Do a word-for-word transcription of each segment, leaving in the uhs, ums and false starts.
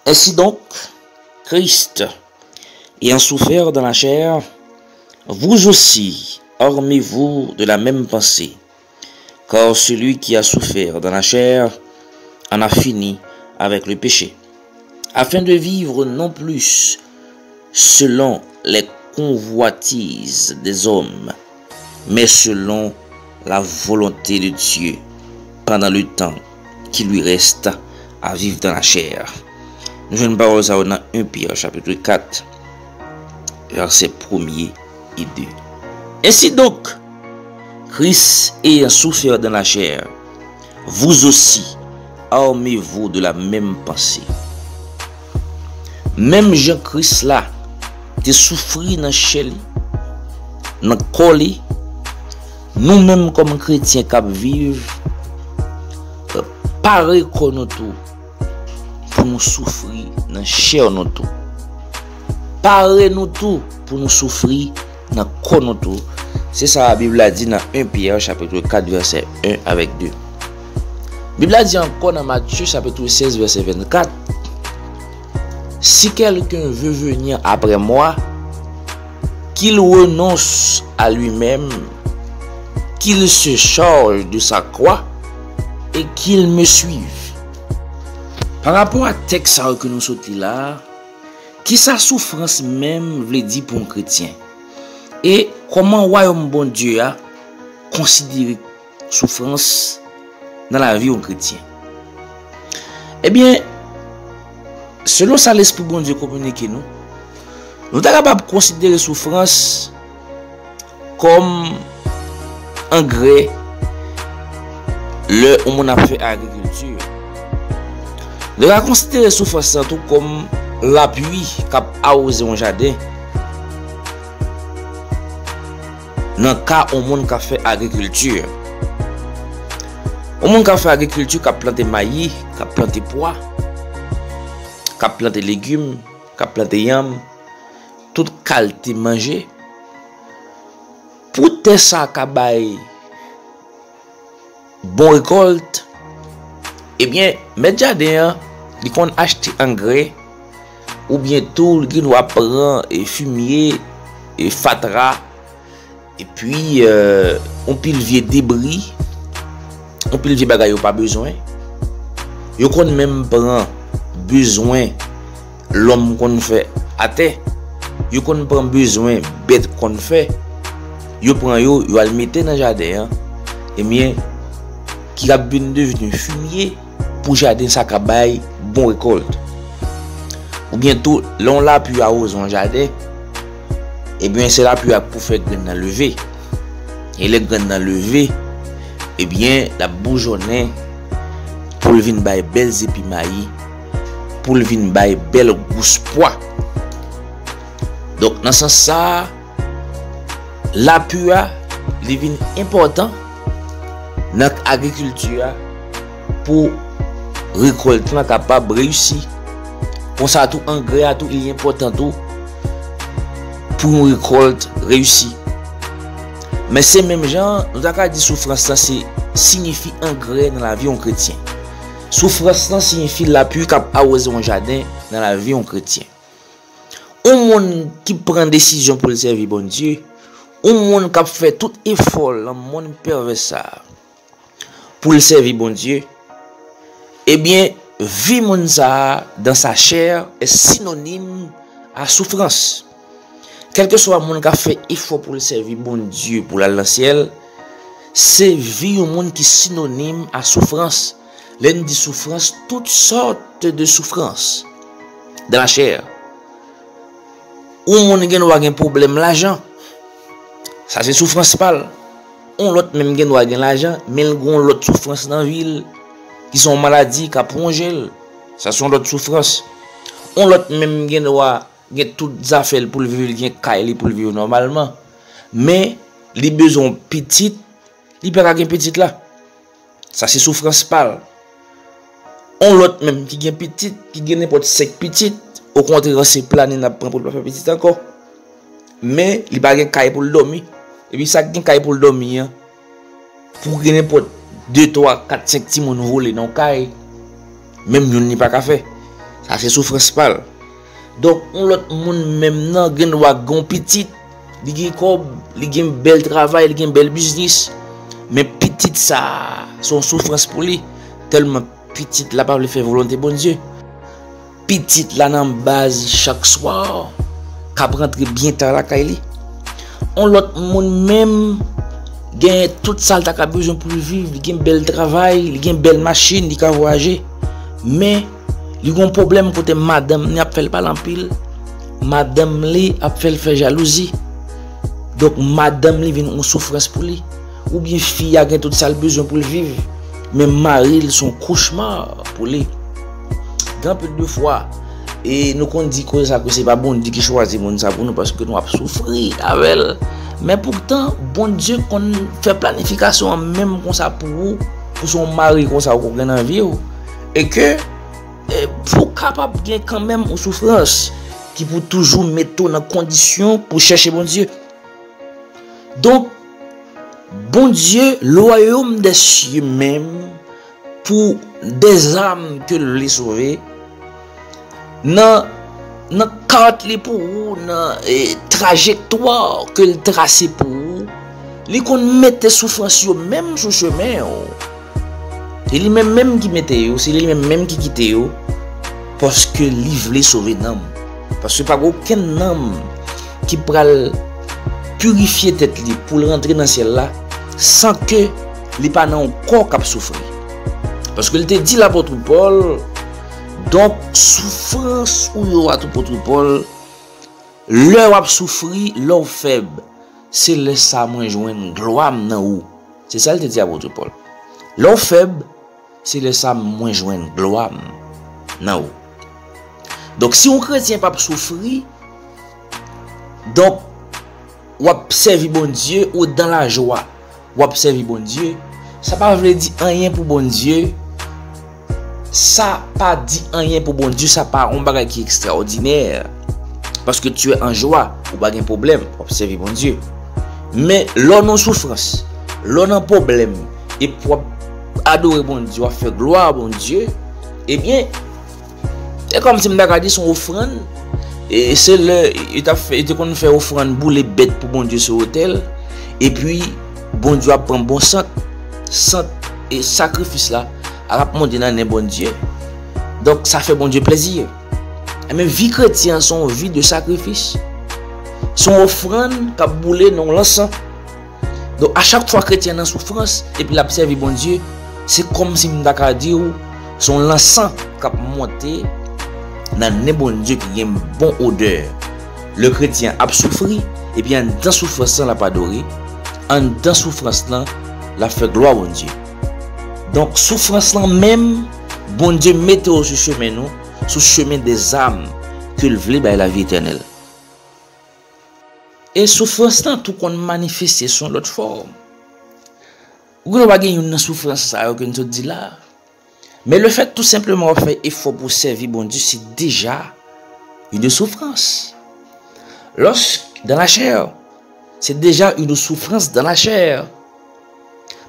Ainsi donc, Christ, ayant souffert dans la chair, vous aussi, armez-vous de la même pensée. Car celui qui a souffert dans la chair en a fini avec le péché, afin de vivre non plus selon les convoitises des hommes, mais selon la volonté de Dieu pendant le temps qui lui reste à vivre dans la chair. Nou jwenn pawòl sa yo nan en Pyè chapit kat, vèsè premye e de. Ainsi donc, Christ ayant souffert dans la chair, vous aussi, armez-vous de la même pensée. Menm jan Kris la te soufri nan chè li, nan kò li, nou menm kòm kretyen k ap viv, pare kò nou tou pou nou soufri nan chè nou tou. Pare nou tou pou nou soufri nan kò nou tou. Se sa Bib la di nan en Pyè chapit kat vèsè en avèk de. Bib la di ankò nan Matye chapit sèz vèsè vennkat, Si quelqu'un veut venir après moi, qu'il renonce à lui-même, qu'il se charge de sa croix et qu'il me suive. Pa rapò a tèks sa yo ke nou sot li la a, kisa soufrans menm vle di pou yon kretyen? E kòman Wayòm Bondye a konsidere soufrans nan lavi yon kretyen? Ebyen, selon sa Lespri Bondye kominike nou, nou ta kapab konsidere soufrans kòm angrè lè yon moun ap fè agrikilti. Nou ka konsidere soufrans lan tou kòm lapli k ap awoze yon jaden. Nan ka yon moun k ap fè agrikilti, yon moun k ap fè agrikilti, k ap plante mayi, k ap plante pwa, k ap plante legim, k ap plante yanm, tout kalte manje, pou tè sa ka bay bon rekòlt, ebyen, mèt jaden an, li konn achte angrè, oubyen tou, li gen dwa pran, e, fimye, e, fatra, epi, e, yon pil vye debri, yon pil vye bagay yo pa bezwen. Yo konn menm pran bezwen lòm konn fè atè. Yo konn pran bezwen bèt konn fè. Yo pran yo, yo al mete nan jaden an. Ebyen, ki ap vin devni fimye pou jaden sa ka bay bon rekòlt. Oubyen tou, lè yon lapli awoze yon jaden, ebyen, se lapli a pou fè grenn nan leve. E lè grenn nan leve, ebyen, l ap boujonnen pou l vin bay bèl zepi mayi, pou l vin bay bèl gous pwa. Donk, nan sans sa a, lapli a, li vin enpòtan nan agrikilti a pou rekòlt lan kapab reyisi. Konsa tou, angrè a tou, li enpòtan tou pou yon rekòlt reyisi. Men se menm jan, nou ta ka di soufrans lan se siyifi angrè nan lavi yon kretyen. Soufrans lan siyifi lapli k ap awoze yon jaden nan lavi yon kretyen. Yon moun ki pran desizyon pou l sèvi Bondye, yon moun k ap fè tout efò l nan monn pèvè sa a pou l sèvi Bondye, ebyen, vi moun sa a, dans sa chair, est synonyme à souffrance. Kèlkeswa moun k ap fè efò pou l sèvi Bondye, pou l al nan syèl, se vi yon moun ki sinonim a soufrans. Lè n di soufrans, tout sòt de soufrans dans la chair. Yon moun gen dwa gen pwoblèm lajan. Sa se soufrans pa l. Yon lòt menm gen dwa gen lajan, men l gen yon lòt soufrans nan vi l, ki se yon maladi k ap wonje l. Sa se yon lòt soufrans. Yon lòt menm gen dwa gen tout zafè l pou l viv, li gen kay li pou l viv nòmalman. Men, li bezwen yon pitit, li pa ka gen pitit la. Sa se soufrans pa l. On lòt menm ki gen pitit, ki gen nenpòt senk pitit, okontrè, se planin l ap pran pou l pa fè pitit ankò. Men, li pa gen kay pou l dòmi. Epi sa k gen kay pou l dòmi an, pou gen nenpòt de, twa, kat, senk timoun vole nan yon kay, menm youn li pa ka fè. Sa se soufrans pa l. Donk, yon lòt moun menm nan gen dwa gen yon pitit, li gen kòb, li gen bèl travay, li gen bèl biznis. Men pitit sa a, se yon soufrans pou li. Tèlman pitit la pa vle fè volonte Bondye. Pitit la nan baz chak swa, k ap rantre byen ta lakay li. Yon lòt moun menm gen tout sa l ta ka bezwen pou l viv, li gen bèl travay, li gen bèl machin, li ka vwayaje. Men, li gen yon pwoblèm kote madanm li ap fè l pale anpil, madanm li ap fè l fè jalouzi. Donk, madanm li vin yon soufrans pou li. Oubyen fi a gen tout sa l bezwen pou l viv, men mari l se yon kochma pou li. Gen anpil de fwa, e nou konn di koze sa ke se pa Bondye ki chwazi moun sa pou nou paske nou ap soufri avè l. Men poutan, Bondye konn fè planifikasyon an menm konsa pou ou, pou se yon mari konsa ou konn gen nan vi w. E ke, e, pou w kapab gen kanmenm yon soufrans ki pou toujou mete w nan kondisyon pou chèche Bondye. Donk, Bondye, lwayòm dè sye menm, pou dèzam ke l vle sove, nan, nan kat li pou ou, nan, e, trajektwa ke l trase pou ou, li konn mete soufrans yo menm sou chemen w. Se li menm menm ki mete yo, se li menm menm ki kite yo, paske li vle sove nanm. Paske pa gen okenn nanm ki pral pirifye tèt li pou l rantre nan syèl la san ke li pa nan yon kò k ap soufri. Paske l te di lapot Pòl, donk, soufrans ou yo, apot Pòl, lè w ap soufri, lè w fèb, se lè sa mwen jwenn glwa m nan ou. Se sa l te di apot Pòl. Lè w fèb, se lè sa mwen jwenn glwa m nan ou. Donk, si yon kretyen p ap soufri, donk, w ap sèvi Bondye, ou dans la joie, w ap sèvi Bondye, sa pa vle di anyen pou Bondye. Sa pa di anyen pou Bondye, sa pa yon bagay ki ekstraòdinè. Paske tu es en joie, ou pa gen pwoblèm, w ap sèvi Bondye. Men, lè w nan soufrans, lè w nan pwoblèm, epi w ap adore Bondye, w ap fè glwa a Bondye, ebyen, e kòmsi m ta ka di se yon ofrann, e se lè yo t ap fè, yo te konn fè ofrann boule bèt pou Bondye sou otèl, epi Bondye ap pran bon sant, sant e sakrifis la, l ap monte nan nen Bondye. Donk, sa fè Bondye plezi. Ebyen, vi kretyen an se yon vi de sakrifis. Se yon ofrann k ap boule nan yon lansan. Donk, a chak fwa kretyen nan soufrans epi l ap sèvi Bondye, se kòmsi m ta ka di w, se yon lansan k ap monte nan nen Bondye ki gen bon odè. Lè kretyen ap soufri, epi anndan soufrans lan l ap adore, anndan soufrans lan l ap fè glwa Bondye. Donk, soufrans lan menm, Bondye mete w sou chemen nou, sou chemen dèzam ke l vle bay lavi etènèl. E soufrans lan tou konn manifeste sou yon lòt fòm. Ou konnen w pa gen youn nan soufrans sa yo ke n sot di la. Men lefèt tou senpleman w ap fè efò pou w sèvi Bondye, se deja une souffrance. Lorsque dans la chair, c'est déjà une souffrance dans la chair.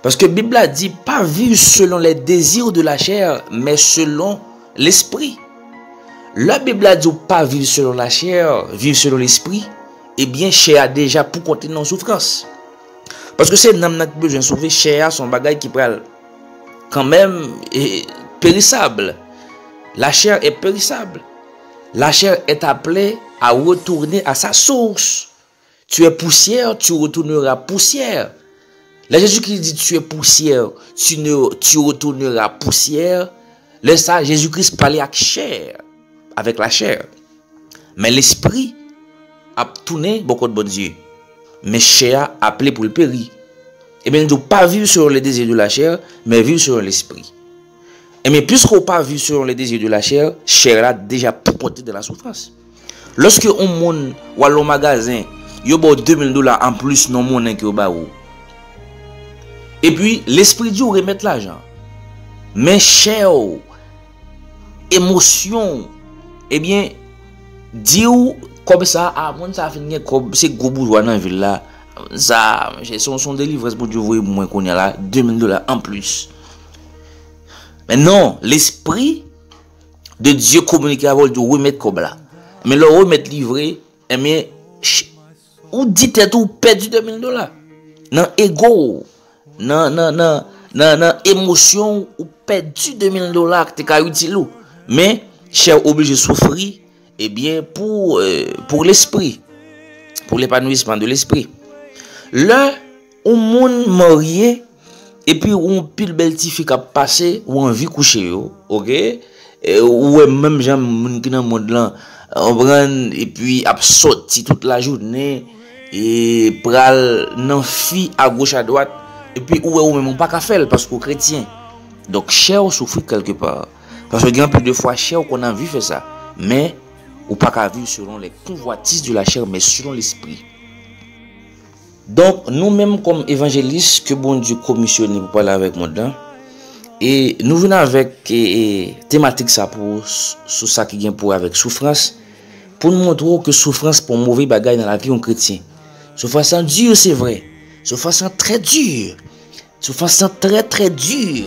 Paske Bib la di, pa viv selon les désirs de la chair, men selon lespri. Lè Bib la di w pa viv selon la chair, viv selon lespri, ebyen, chè a deja pou kont li nan yon soufrans. Paske se nanm nan ki bezwen sove, chè a se yon bagay ki pral kanmenm, e, périsable. La chair est périssable. La chair est appelée à retourner à sa source. Tu es poussière, tu retourneras poussière. Lè Jezikri di, tu es poussière, tu ne, tu retourneras poussière, lè sa, Jezikri pale ak chè, avec la chair. Men lespri ap tounen bò kot Bondye. Men chè a aple pou l peri. Ebyen, li di w pa viv selon les désirs de la chair, men viv selon lespri. Ebyen, piske w pa viv selon les désirs de la chair, chè la deja pou kont li dans la souffrance. Lòske yon moun, w al nan yon magazen, yo ba w de mil dola anplis nan monnen ke yo ba ou. Epi, lespri di w remèt lajan. Men chè w, emosyon w, ebyen, di w kòb sa, a, moun sa fin gen kòb, se gwo boujwa nan vil la. Sa, se yon, se yon delivrans Bondye voye pou mwen kounye a la, de mil dola anplis. Men non, lespri de Dieu kominike avè w, l di w remèt kòb la. Men lè w remèt li vre, ebyen, ch- ou di tèt ou, ou pèdi de mil dola. Nan ego w, nan, nan, nan, nan, nan emosyon w, ou pèdi de mil dola ki te ka itil ou. Men, chè w oblije soufri, ebyen, pou, eh, pou lespri. Pou lepanouisman de lespri. Lè yon moun marye, epi yon pil bèl tifi k ap pase, ou anvi kouche yo, oke? E ou wè menm jan moun ki nan mond lan, konprann, epi ap sòti tout lajounen, e pral nan fi agoch adwat, epi ou wè ou menm ou pa ka fè l paske w kretyen. Donk, chè w soufri kèlkepa. Paske gen anpil de fwa, chè w konn anvi fè sa. Men, ou pa ka viv selon les convoitises de la chair, men selon lespri. Donk, nou menm kòm evanjelis ke Bondye komisyone pou pale avèk mond lan, e nou vin avèk e, e, tematik sa pou, sou sa ki gen pou wè avèk soufrans, pou n montre w ke soufrans pa yon move bagay nan lavi yon kretyen. Soufrans lan di, se vre. Soufrans lan trè di. Soufrans lan trè, trè di.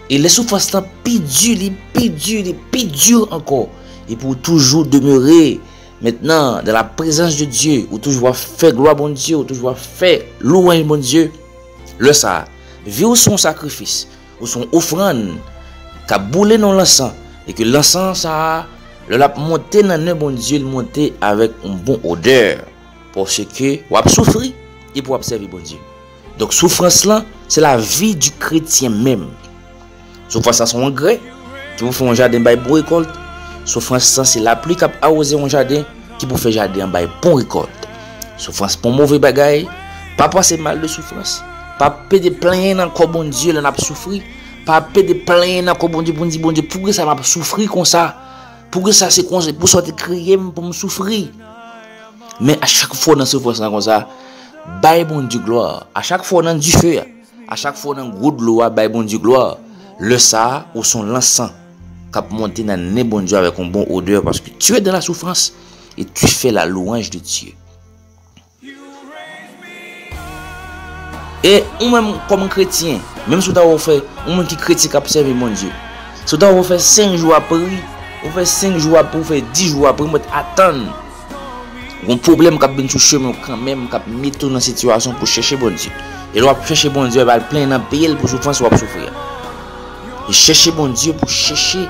E lè soufrans lan pi di, li pi di, li pi di ankò. Epi ou toujou demere mentnan dan la prezans de Dye, ou toujou ap fè glwa Bondye, ou toujou ap fè lwanj Bondye. Lè sa a, vi w se yon sakrifis, ou se yon ofrann k ap boule nan lansan, e ke lansan sa a, lè l ap monte nan nen Bondye, li monte avèk yon bon odè, paske w ap soufri epi w ap sèvi Bondye. Donk, soufrans lan, se lavi di kretyen menm. Soufrans lan se yon angrè ki pou fè yon jaden bay bon rekòlt. Soufrans lan se lapli k ap awoze yon jaden ki pou fè jaden an bay bon rekòlt. Soufrans pa yon move bagay. Pa panse mal de soufrans. Pa pede plenyen nan kò Bondye lè n ap soufri. Pa pede plenyen nan kò Bondye pou n di, Bondye, poukisa m ap soufri konsa? Poukisa se konsa? Poukisa w te kreye m pou m soufri? Men a chak fwa w nan soufrans lan konsa, bay Bondye glwa. A chak fwa w nan dife a, a chak fwa w nan gwo dlo a, bay Bondye glwa. Lè sa a, ou se yon lansan k ap monte nan nen Bondye avèk yon bon odè, paske tu es dans la souffrance et tu fais la louange de Dieu. E ou menm kòm kretyen, menm si w ta wè w fè, yon moun ki kretyen k ap sèvi Bondye, si w ta wè w fè senk jou ap pri, ou fè senk jou ap pri, ou fè dis jou ap pri, ou mèt atann. Gon pwoblèm k ap vin sou chemen w kanmenm, k ap mete w nan sitiyasyon pou w chèche Bondye. E lè w ap chèche Bondye, w al plenyen nan pye l pou soufrans w ap soufri a. E chèche Bondye pou chèche,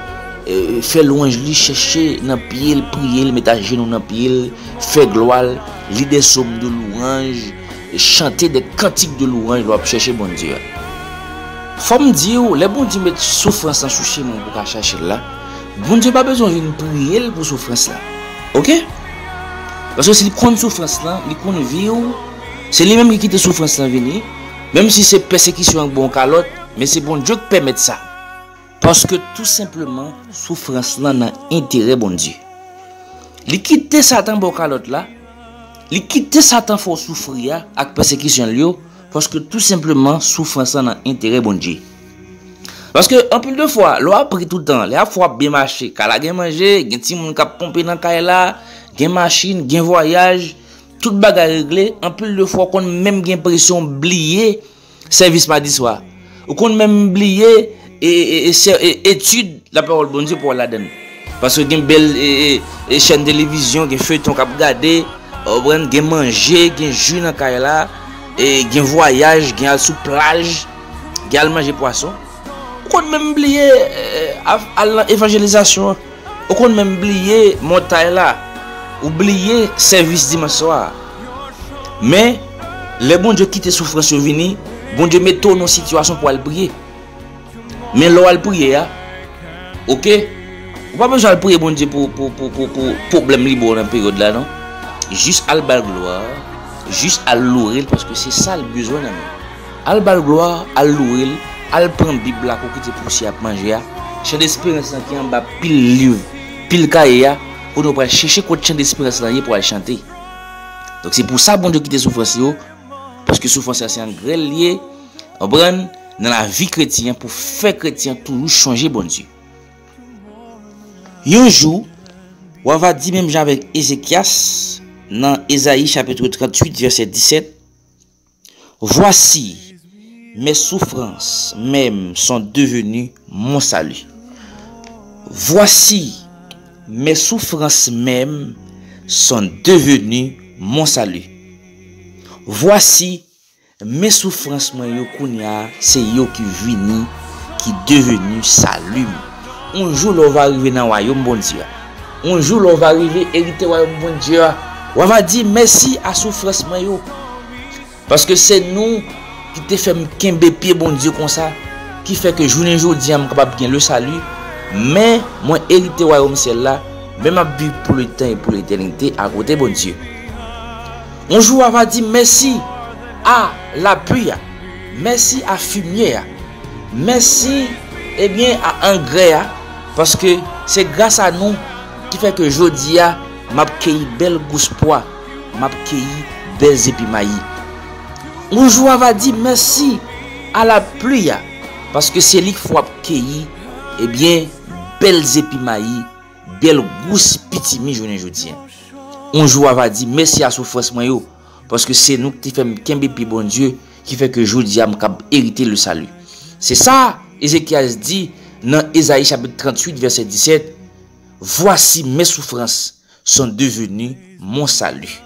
e, fè lwanj li, chèche nan pye l, priye l, met ajenou nan pye l, fè glwa l, li de sòm de lwanj, e chante de kantik de lwanj lè w ap chèche Bondye a. Fò m di w, lè Bondye met soufrans lan sou chemen w pou w ka chache l la, Bondye pa bezwen vin priye l pou soufrans lan. Oke? Paske si l konn soufrans lan, li konn vi w, se li menm ki kite soufrans lan vini, menm si se pèsekisyon ak ba w kalòt, men se Bondye k pèmèt sa. Paske tou senpleman, soufrans lan nan enterè Bondye. Li kite Satan ba w kalòt la, li kite Satan fè w soufri a ak pèsekisyon l yo, paske tou senpleman, soufrans lan nan enterè Bondye. Paske anpil de fwa, lè w ap pri toutan, lè ap fè w ap byen mache, kay la gen manje, gen timoun k ap ponpe nan kay la, gen machin, gen vwayaj, tout bagay regle, anpil de fwa w konn menm gen enpresyon w bliye sèvis madi swa. Ou konn menm bliye e, e, e, sè- e, etid lapawòl Bondye pou w al ladan l. Paske gen bèl e, e, e chèn televizyon, gen feyton k ap gade, ou konprann, gen manje, gen ji nan kay la, e gen vwayaj, gen al sou plaj, gen al manje pwason. Ou konn menm bliye e, al nan evanjelizasyon an. Ou konn menm bliye montay la. Ou bliye sèvis dimanch swa a. Men, lè Bondye kite soufrans yo vini, Bondye mete w nan yon sitiyasyon pou w al priye. Men lè w al priye a, oke, ou pa bezwen al priye Bondye pou, pou, pou, pou, pou pwoblèm li ba w nan peryòd la, non. Jis al ba l glwa, jis al loure l, paske se sa l bezwen nan men w. Al ba l glwa, al loure l, al pran Bib la ke w kite pousyè ap manje a. Chan desperans lan ki anba pil liv, pil kaye a, kote w pral chèche kot chan desperans lan ye pou al chante. Donk, se pou sa Bondye kite soufrans yo, paske soufrans la se angrè l ye, konprann, nan lavi kretyen an pou fè kretyen an toujou chonje Bondye. Yon jou, wa va di menm jan avèk Ezekyas, nan Ezayi chapit tranntuit, vèsè disèt, Voici, mes souffrances même sont devenues mon salut. Voici, Mes souffrances même sont devenues mon salut. Voici, mes souffrances mwen yo kounye a, se yo ki vini, ki deveni sali m. On jou lè w va rive nan wayòm Bondye a. On jou lè w va rive erite wayòm Bondye a, w va di mèsi a soufrans mwen yo. Paske se nou ki te fè m kenbe pye Bondye konsa, ki fè ke jounen jodi a m kapab gen le sali, men mwen erite wayòm syèl la, men m ap viv pou letan e pou letènite akote Bondye. On jou a va di mèsi a lapli a, mèsi a fimye a, mèsi, ebyen, a angrè a, paske se gras a nou ki fè ke jodi a m ap keyi bèl gous pwa, m ap keyi bèl zepi mayi. On jou a va di mèsi a lapli a, paske se li k fè w ap keyi, ebyen, bèl zepi mayi, bèl gous pitimi jounen jodi a. On jou a va di mèsi a soufrans mwen yo, paske se nou ki te fè m kenbe pye Bondye, ki fè ke jodi a m kab erite le sali. Se sa Ezekyas di nan Ezayi chapit tranntuit, vèsè disèt, Voici, mes souffrances sont devenues mon salut.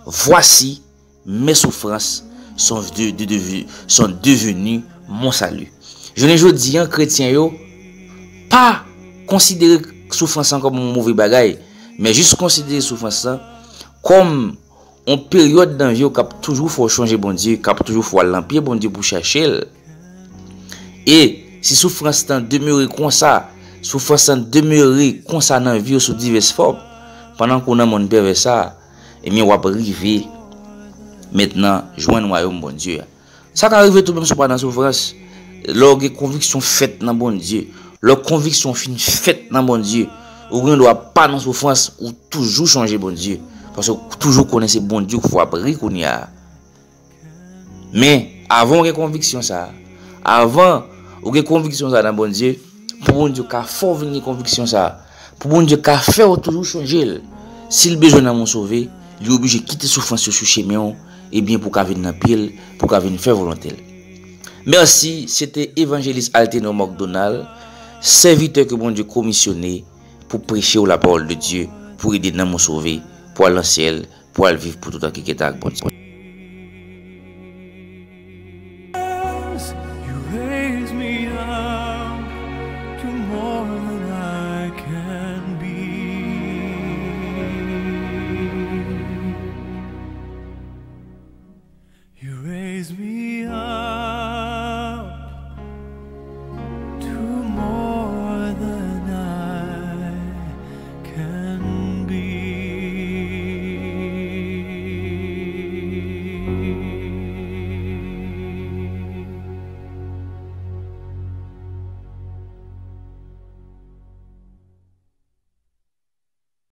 Voici, mes souffrances sont, de, de, de, sont devenues mon salut. Jounen jodi a, kretyen yo pa konsidere soufrans lan kòm yon move bagay, men jis konsidere soufrans lan kòm yon peryòd nan vi w k ap toujou fè w chonje Bondye, k ap toujou fè w al nan pye Bondye pou chèche l. E si soufrans lan demere konsa, soufrans lan demere konsa nan vi w sou divès fòm, pandan ke w nan monn pèvè sa a, ebyen, w ap rive mentnan jwenn wayòm Bondye a. Sa ka rive tou menm si w pa nan soufrans. Lè w gen konviksyon fèt nan Bondye, lè konviksyon fin fèt nan Bondye, ou gen dwa pa nan soufrans, ou toujou chonje Bondye. Paske w toujou konnen se Bondye k fè w ap ri kounye a. Men, avan w gen konviksyon sa a, avan ou gen konviksyon sa a nan Bondye, pou Bondye ka fè w vin gen konviksyon sa a, pou Bondye ka fè w toujou chonje l, si l bezwen nanm ou sove, li oblije kite soufrans yo sou chemen w, ebyen, pou w ka vin nan pye l, pou w ka vin fè volonte l. Mèsi, se te Evanjelis Altenor Marc Donald, sèvitè ke Bondye komisyone pou preche w lapawòl de Dye, pou ede nanm ou sove, pou al nan syèl, pou al viv pou toutan kiketa ak Bondye.